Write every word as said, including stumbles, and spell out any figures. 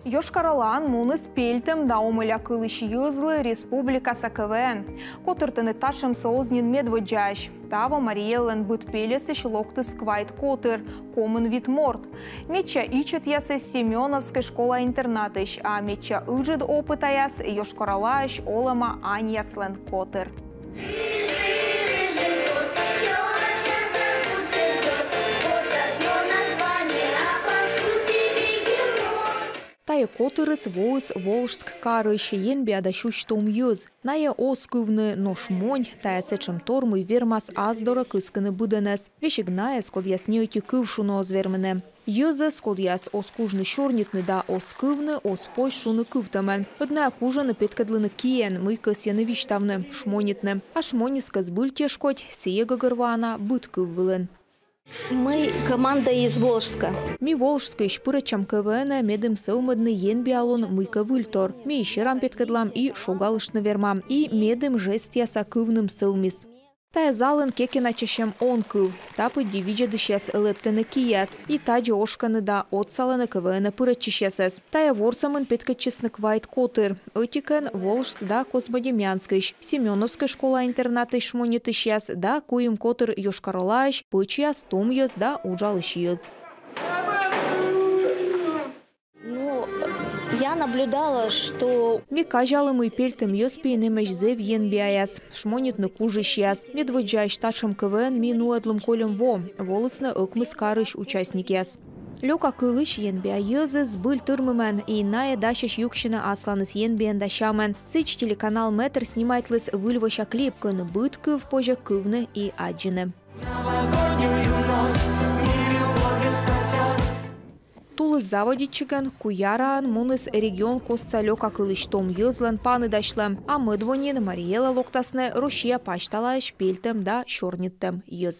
Йошкар-Олаын муніс пельтӧм да омӧля кылысь йӧзлы республикаса КВН. Котыртӧны татшӧмсӧ оз нин медводдзаысь. Таво Марий Эллӧн быд пельӧсысь локтіс квайт котыр, комын вит морт. Медся ичӧтъясыс Семёновскӧй школа-интернатысь, а медся ыджыд опытаяс Йошкар-Олаысь олӧма аньяслӧн котыр. Тайӧ котырыс воис Волжск карысь, енбиа да сюсь том йӧз. Найӧ оз кывны, нош монь — тайӧ сэтшӧм тор, мый вермас ас дорӧ кыскыны быдӧнӧс. Весиг найӧс, кодъяс ни ӧти кыв шуны оз вермыны. Йӧзӧс, кодъяс оз кужны сёрнитны да оз кывны, оз позь шуны кывтӧмӧн. Ӧд найӧ кужӧны петкӧдлыны киӧн, мый кӧсйӧны висьтавны, шмонитны. А шмоньыс кӧ збыльтӧ шкодь, сійӧ гӧгӧрвоана быд кыв вылын. Мы команда из Волжска. Ми Волжскысь, пырӧдчам КВН-ӧ, медым сӧвмӧдны енбиалун мыйкӧ выльтор. Ми и серам петкӧдлам, и шогалыштны вермам, и медым жестъяса кывным сӧвмис. Тайӧ залын кекӧначасьӧм он кыв. Та пыдди видзӧдысьяс лэптӧны кияс и тадзи ошкӧны да отсалӧны КВН-ӧ пырӧдчысьясӧс. Тайӧ ворсӧмын петкӧдчисны квайт котыр. Ӧтикӧн Волжск да Космодемьянскысь, Семёновскӧй школа-интернатысь шмонитысьяс да куим котыр Йошкар-Олаысь, пӧчьяс, том йӧз да уджалысь йӧз. Ну, я наблюдала, что... Ми казялім, мый пельтӧм йӧз пиын эмӧсь зэв енбиаяс, шмонитны кужысьяс. Медводдзаысь татшӧм КВН ми нуӧдлім кольӧм во. Волісны ӧкмыс карысь участникъяс. Лёка кылысь енбиа йӧзыс збыль тырмымӧн, и найӧ дасьӧсь юксьыны асланыс енбиӧн да сямӧн. Сідз, телеканал «Метр» снимайтліс выльвося клип, кӧні быд кыв позьӧ кывны и аддзыны. Тулыс заводитчигӧн Куяраын муніс регион костса лёка кылысь том йӧзлӧн паныдасьлӧм, а мӧд во нин Марий Элӧ локтасны Россия пасьталаысь пельтӧм да сёрниттӧм йӧз.